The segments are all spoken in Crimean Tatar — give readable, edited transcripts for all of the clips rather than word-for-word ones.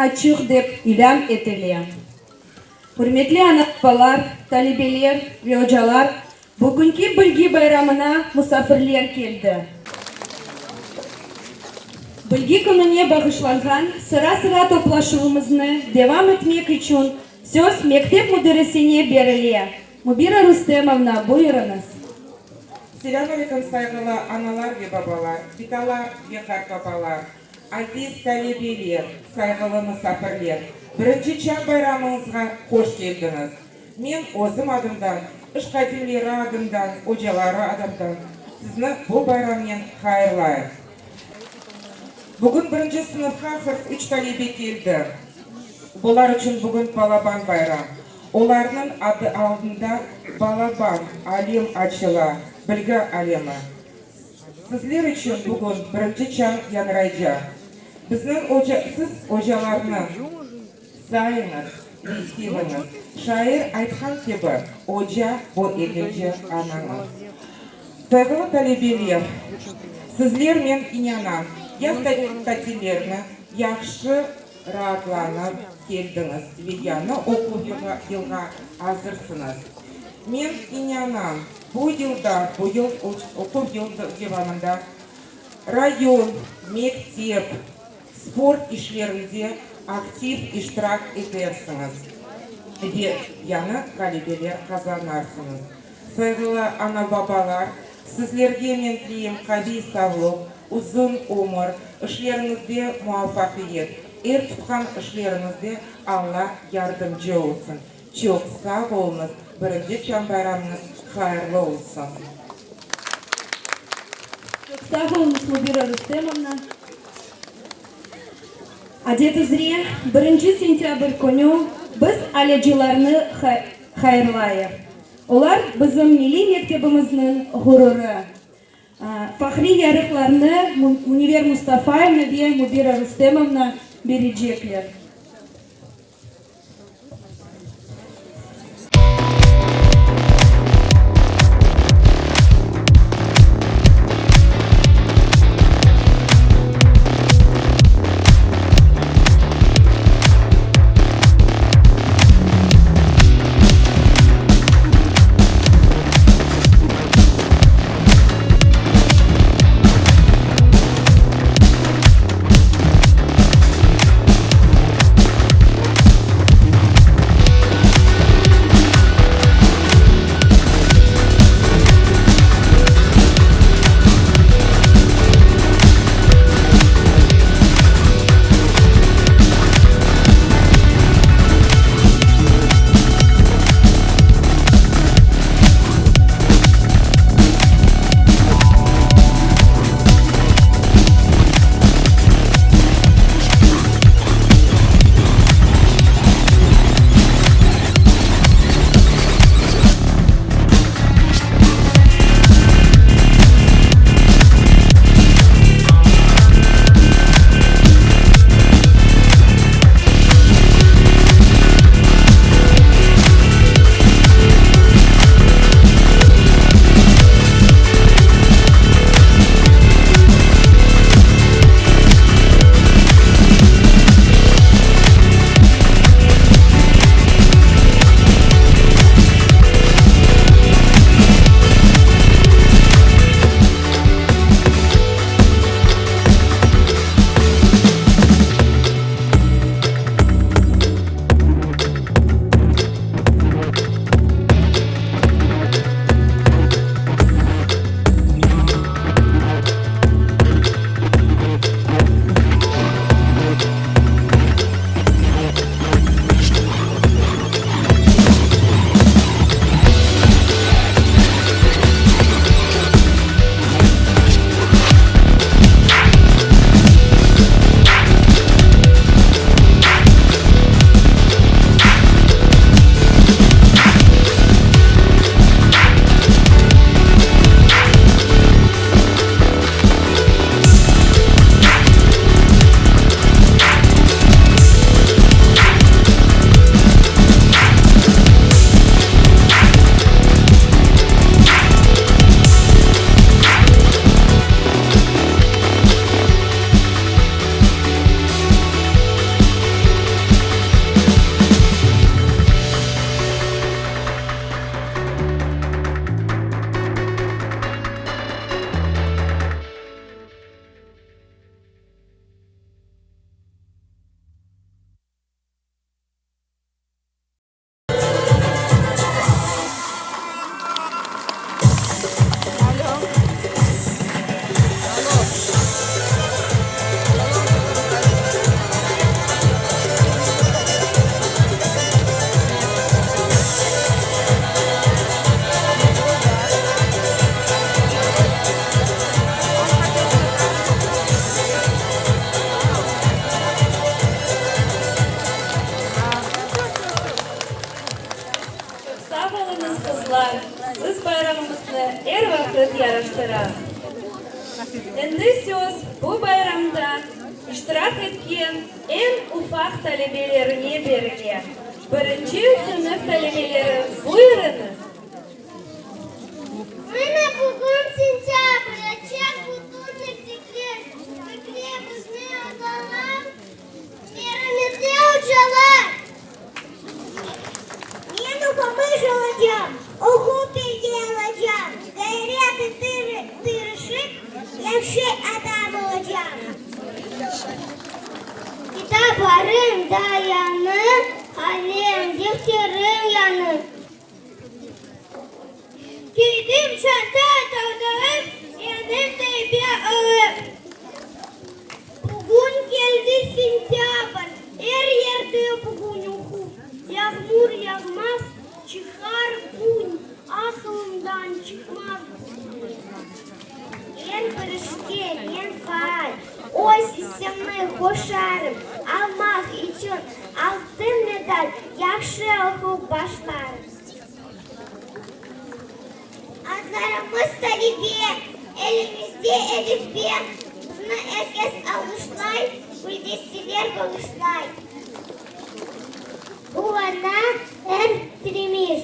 açıq dep ilân etile. Ürmetli ana-babalar, talebeler ve ocalar, bugünki Bilgi bayramına musafirler keldi. Bilgi kününe bağışlanğan sıra-sıra toplaşuvımıznı devam etmek içün söz mektep müdirisine berile. Mübira Rustemovna, buyurıñız. Selâm aleyküm, sayğılı analar ve babalar, bitalar ve qartbabalar, aziz talebeler, sayğılı musafirler! Birinci çañ bayramıñızğa hoş keldiñiz! Men özüm adımdan, iş hadimleri adından, ocaları adından sizni bu bayramnen hayırlayım. Bugün birinci sınıfqa 43 talebe keldi. Bular içün bugün balaban bayram. Olarnıñ adı aldında balaban alem açıla, bilgi alemi. Sizler içün bugün birinci çañ yañraycaq. Bizniñ oca, siz ocalarnı sayıñız ve seviñiz. Şair aytqan kibi, oca, bu ekinci anañız. Sayğılı talebeler, sizler, men inanam, yaz tatillerini yahşı raatlanıp keldiñiz ve yañı oquv yılğa azırsıñız. Men inanam, bu yılda, bu yıl oquv yıl devamında rayon, mektep, sport işlerinde aktiv iştirak etersiñiz ve yañı ğalebeler qazanarsıñız. Sayğılı ana-babalar, sizlerge men tileyim qaviy sağlıq, uzun ömür, işleriñizde muvafaqiyet, er tutqan işleriñizde Alla yardımcı olsun. Çoq sağ oluñız, birinci çañ bayramıñız hayırlı olsun! Çoq sağ oluñız, Mubira Rustemovna. Adet üzre, birinci sentâbr künü biz alâcılarnı hayırlayıq. Olar bizim milliy mektebimizniñ ğururı. Fahriy yarıqlarnı Münevver Mustafayevna ve Mübira Rustemovna berecekler. Sağ oluñız, qızlar, siz bayramımıznı er vaqıt yaraştırasız. Endi söz bu bayramda iştirak etken eñ ufaq talebelerine berile. Birinci sınıf talebeleri, buyurıñız! Mına bugün sentâbr, açıq bütün mektepler, bekley bizni ocalar, merametli ocalar. Men oqumış olacam, oqup belge alacam, ğayret tırışıp, yahşı adam olacam. Kitaplarım da yañı, qalem, defterim yañı. Kiydim çanta toldurıp, enim taybe olıp. Bugün keldi sentâbr, er yerde bugün oquv. Yağmur yağmaz, çıqar kün, aqlımdan çıqmaz bugün. Er bir işke men faal, öz issemni qoşarım, almaq içün altın medal, yahşı oqup başlarım. Adlarımız talebe, elimizde elifbe, bizni er kes alğışlay, güldesteler bağışlay. Quvana er birimiz,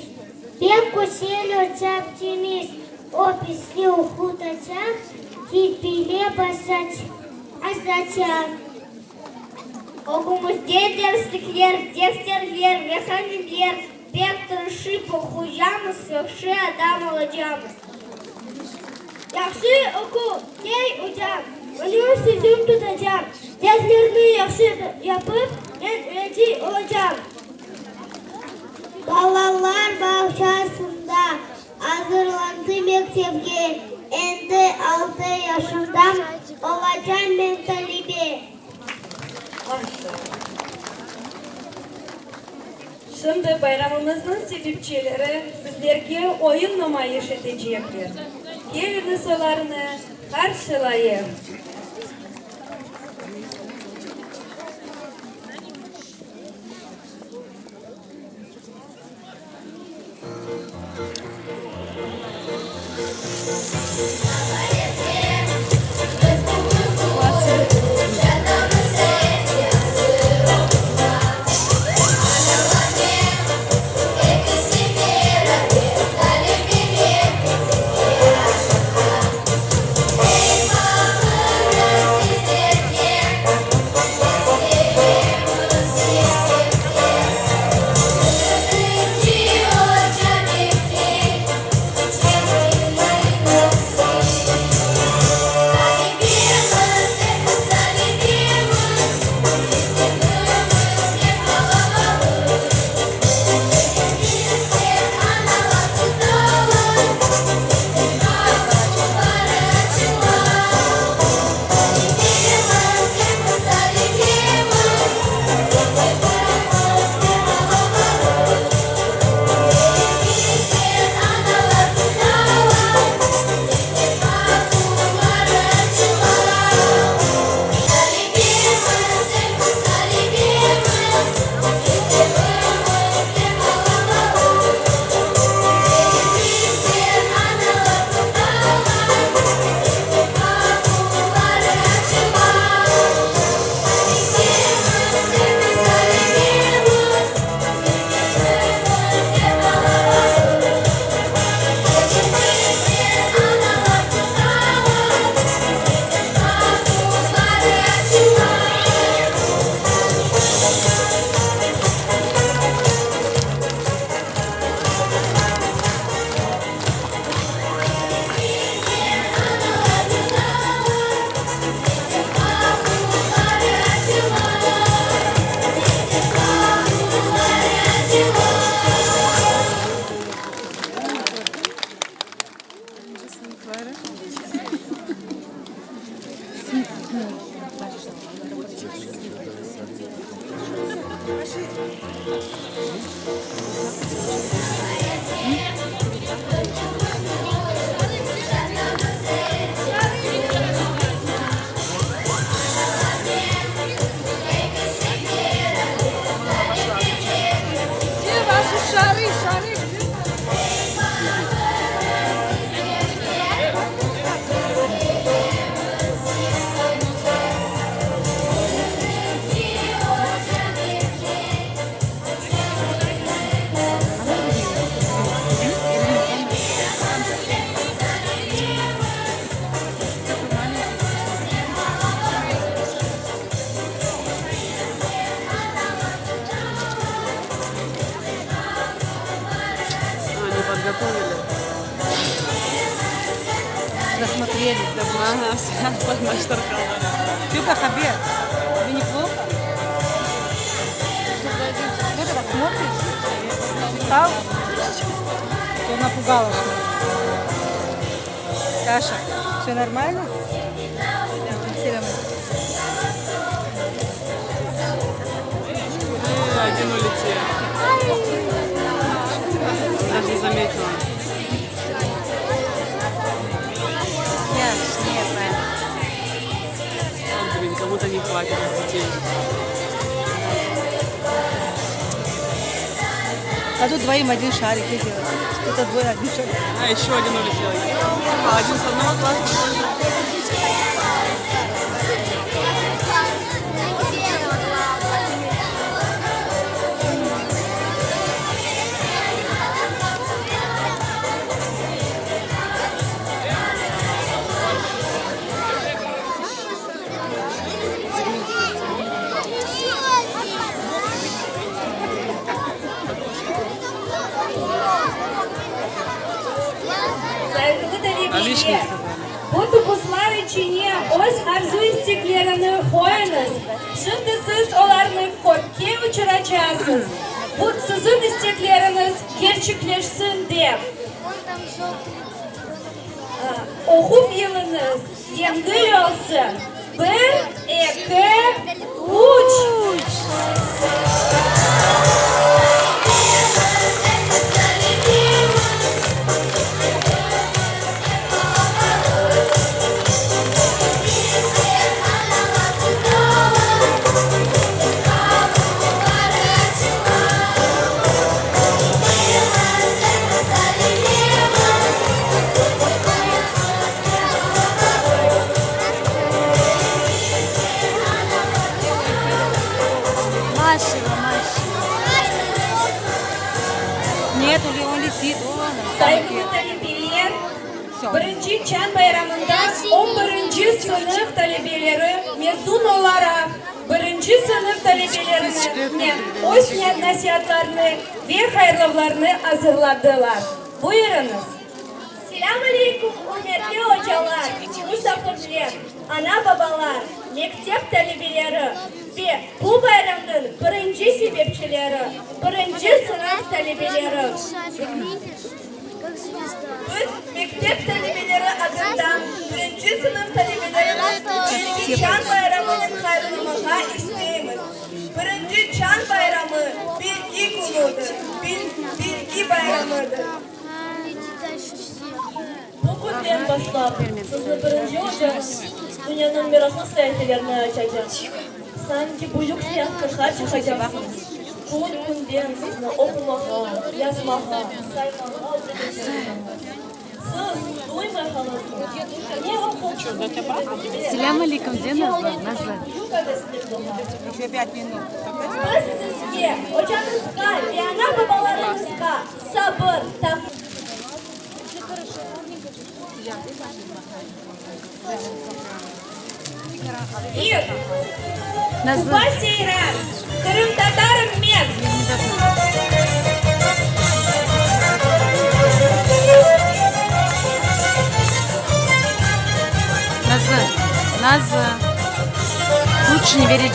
pek güzel ocam temiz, o bizni oqutacaq, kit bile basacaq. Ögümizde derslikler, defterler ve qalemler, pek tırışıp oquycamız, yahşı adam olacamız. Yahşı oqu, dey ocam, onıñ sözün tutacam, derslerni yahşı yapıp, men öğretmen olacam. Balalar bağçasında azırlandı mektepke, endi altı yaşındam, olacam men talebe. Maşallah. Şimdi bayramımıznıñ sebepçileri sizlerge oyun numayış etecekler. Keliñiz olarnı qarşılayıq. Приготовили. Насмотрелись, да. Ага, Люка, Хабер, тебе неплохо? Что ты так смотришь? Устал? Что напугала, что ли? Саша, все нормально? Селям. Э, Один улетел. Даже не заметила. Я не знаю. Блин, кому-то не хватит детей. А тут двоим один шарик и делать. Это двое один шарик. А, еще один улетел. А, один с одного класса, другой. Sayğılı Alişni talebeler, bu tubuslar içine öz arzu-isteklerini qoyuñız. Şimdi siz olarnı kökke uçuracaqsıñız. Bu siziñ istekleriñiz kerçekleşsin dep. Oquv yılıñız yengil olsun. Bir, eki, üç. Машева, Машева. Нет, он летит. Вон он. Sayğılı talebeler, Всё. birinci çan bayramında 11 sınıf talebeleri mezun olaraq birinci sınıf talebelerine öz nasiatlarını ve hayırlavlarını azırladılar. Buyurıñız. Selâm aleyküm, ürmetli ocalar, musafirler, ana-babalar, mektep talebeleri ve bu bayramnıñ birinci sebepçileri, birinci sınıf talebeleri. Biz mektep talebeleri adından birinci sınıf talebelerini birinci çan bayramınen hayırlamağa isteymiz. Birinci çan bayramı bilgi künüdir, bilgi bayramıdır. Bu künden başlap sizni birinci ocañız dünyanıñ meraqlı saifelerine açacaq. Sanki büyük seyaatqa çıqacaqsıñız. Kün-künden sizni oqumağa, yazmağa, saymağa ögretecek. Siz duymay qalırsıñız. Ne vaqıt Selâm aleyküm, de Nazlı, Nazlı. büyük aveslik doğar. Еще пять минут. Biz sizge, ocañızğa ve ana-babalarıñızğa sabır, taq Bir. Nazlı. Kupa Seyran, qırımtatarım men. Я не должна. Назlı, Назlı. Лучше не верить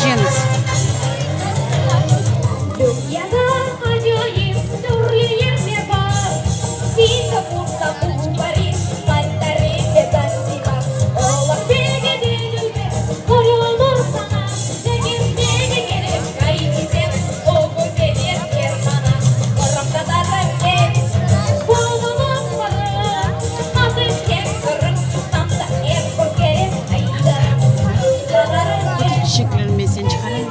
Dünyada acayip türlü yerler bar. Singapur, Stambul, Paris, Mandarin ve Zanzibar. Olar pek dülber, körünir saña. Lâkin nege kerek Gaitiden o güzel yerler maña. Qırımtatarım men, qolunım Qırım. Ateşke Qırım tutsam da er bir kere ayta. Qırımtatarım men. Çiçeklerin ben seni çıkarayım.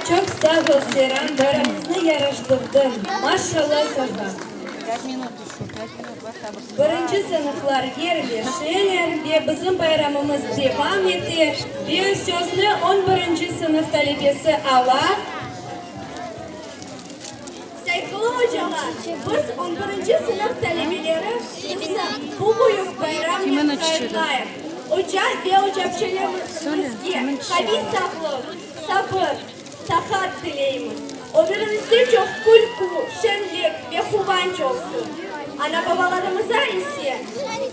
Çoq sağ ol, Seyran, bayramımıznı yaraştırdıñ, maşalla saña. Birinci sınıflar yerleşeler ve bizim bayramımız devam ete ve sözni on birinci sınıf talebesi ala. Sayğılı ocalar, biz on birinci sınıf talebeleri sizni bu büyük bayramnen hayırlayıq. Oca ve ocapçelerimizge qaviy sağlıq, sabır, taqat tileymiz. Ömüriñizde çoq külkü, şeñlik ve quvanç olsun. Ana-babalarımıza ise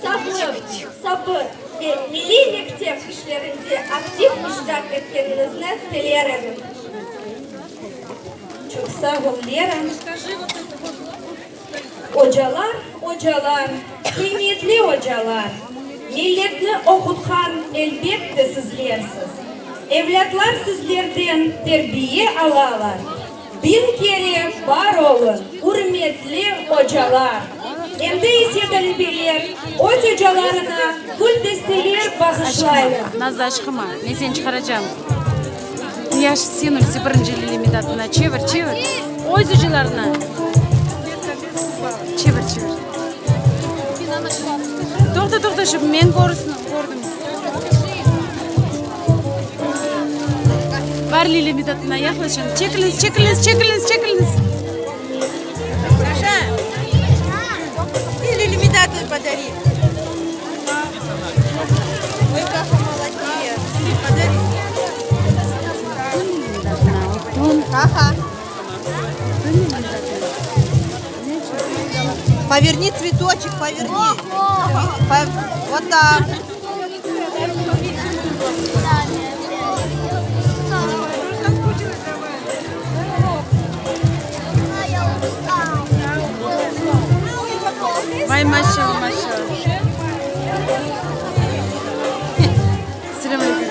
sağlıq, sabır ve milliy mektep işlerinde aktiv iştirak etkeniñizni tiler edim. Çoq sağ ol, Lera. Ocalar, ocalar, qıymetli ocalar, milletni oqutqan elbette sizlersiz. Evlâtlar sizlerden terbiye alalar. Biñ kere bar olun, ürmetli ocalar! Endi ise talebeler öz ocalarına güldesteler bağışlaylar. Nazlı aşqıma, men seni çıqaracam. Yaş sen ülse birinci Lilya Midatına çevir, çevir. Öz ocalarına. Çevir, çevir. Toqta, toqta, şu men körsin, kördim. Bar Lilya Midatına yaqlaşın. Çekiliñiz, çekiliñiz, çekiliñiz, çekiliñiz. Саша, ты Лиле Мидатовой подари. Ой, Каха, молодец. Подари. Каха. Поверни цветочек, поверни. Вот так. Vay maşallah, maşallah. Selâm aleyküm.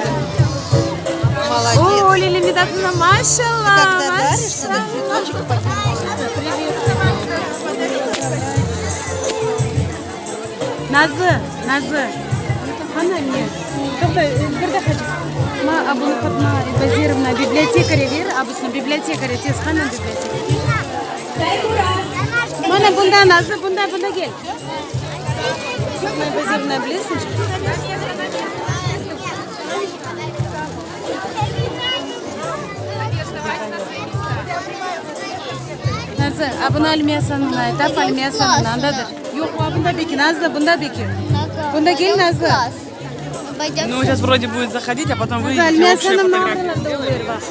Молодец. O, Lilya Midatовна, maşallah. Когда даришь, надо цветочек повернуть. Nazlı, Nazlı. Qana ne? Toqta, bir daqqaçıq. Ma, a bunı Fatma Bazirovna bibliotekarge ber, a busını bibliotekarge tez, qana bibliotekar? Mana bunda, Nazlı, bunda, bunda kel. Fatma Bazirovna bilesiñ? Nazlı, a bunı Almiye Asanovna ayt, tap Almiye Asanovna, andadır. Yoq, a bunda beki, Nazlı, bunda beki. Bunda kel, Nazlı. Ну, сейчас вроде будет заходить, а потом Nazlı, выйдет и Almiye общую Asanovna фотографию oralarda сделаем. oluyor, baq.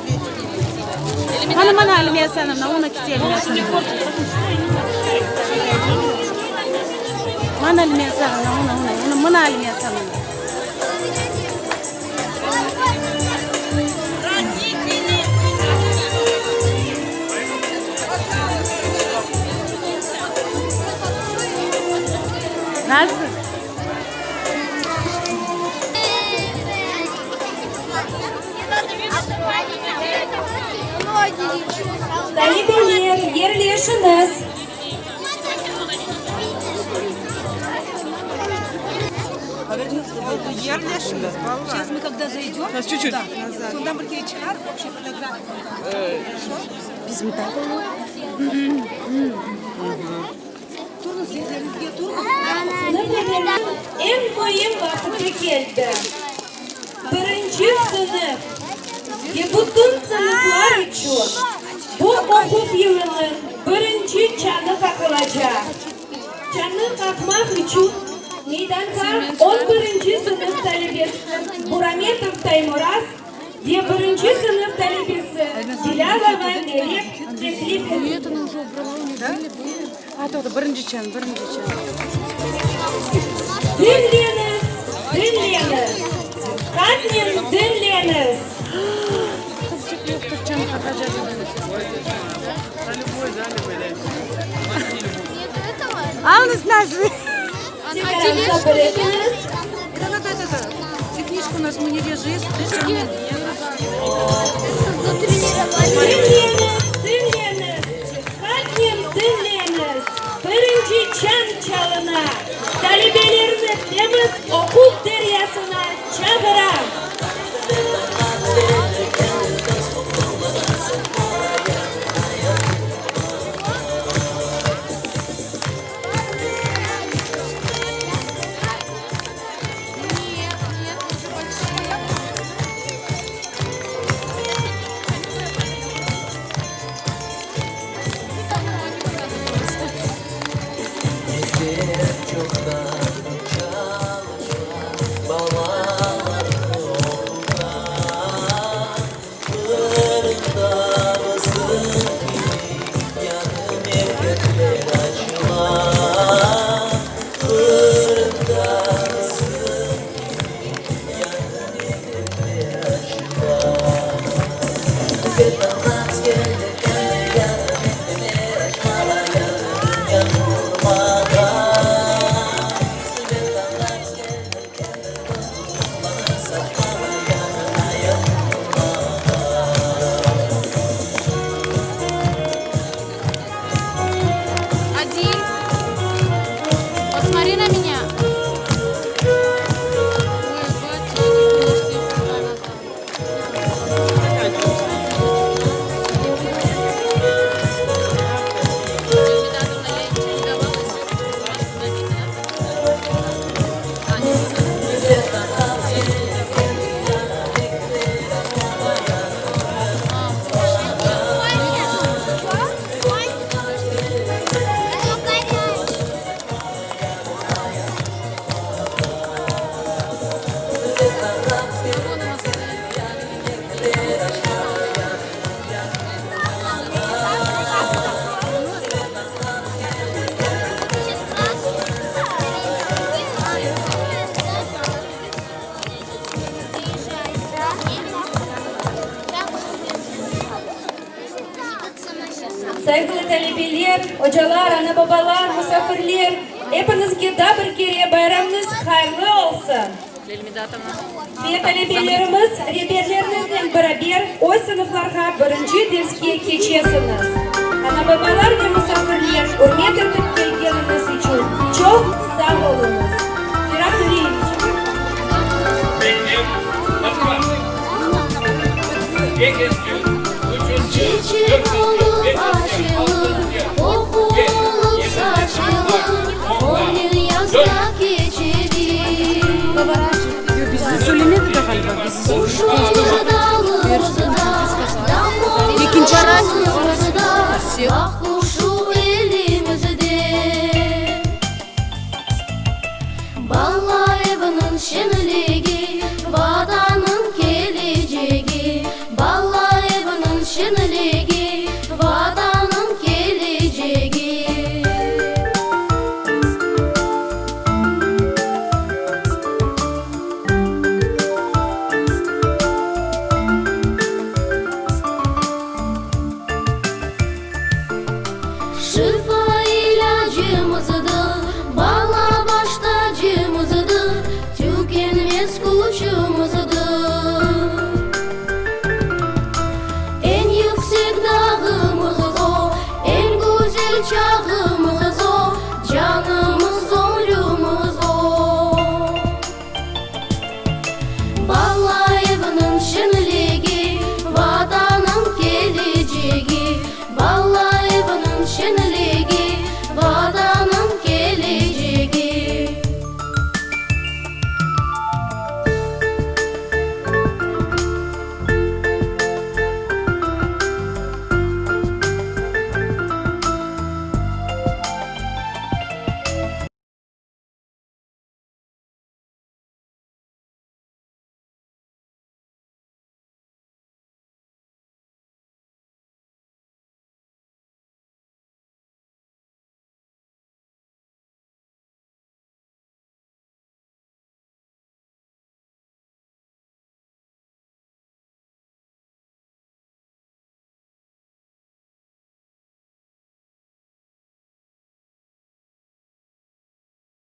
Mana, mana Almiye Asanovna, onı kete Almiye Asanovna. Mana Almiye Asanovna, onı, onı, onı, mına Almiye Asanovna. Nazlı. Talebeler, yerleşiñiz. Сейчас мы когда зайдем, Сейчас чуть-чуть. Sondan bir kere çıqar, общая фотография. Bizim taqımı. Turıñız yerleriñizge turıñız. Eñ müim vaqtı keldi. Birinci sınıf ve bütün sınıflar içün bu oquv yılınıñ birinci çañı qaqılacaq. Çañnı qaqmaq içün meydanğa on birinci sınıf talebesi Burametov Taymuraz ve birinci sınıf talebesi Bilâlova Melek teklif etildi. A, toqta, birinci çañ, birinci çañ. Diñleñiz, diñleñiz, diqqatnen diñleñiz. Qızçıq yoqtır, çañ qaqacaq. Alıñız Nazlı. Tekrar sabır etiñiz. Diñleñiz, diñleñiz, diqqatnen diñleñiz, birinci çañ çalına, talebelerni temiz oquv deryasına çağıram. Sayğılı talebeler, ocalar, ana-babalar, musafirler, epiñizge daa bir kere bayramıñız hayırlı olsun! Ve talebelerimiz reberleriñiznen beraber öz sınıflarğa birinci derske keçesiñiz. Ana-babalar ve musafirler, ürmet etip kelgeniñiz içün çoq sağ oluñız! Ferat Nuriyeviç. Mektep, mutfaq. Ekinci, üçünci, Çiçek dörtünci, olıp beşinci, açılır, altıncı, Oqu ve olıp yedinci saçılır, sınıflar On onda yıl yazda dört. keçirir. Bizni söylemedi de ğaliba, bizi Quş olur dalımızda, Dam olur Ekinci dalımızda, Baht quşu elimizde. Bala evniñ şeñligi, Vatannıñ kelecegi. Bala evniñ şeñligi, Vatannıñ kelecegi. Şifa ilâcımızdır, bala baş tacımızdır, tükenmez küçümizdir. Eñ yüksek dağımız o, eñ güzel çağımızdır.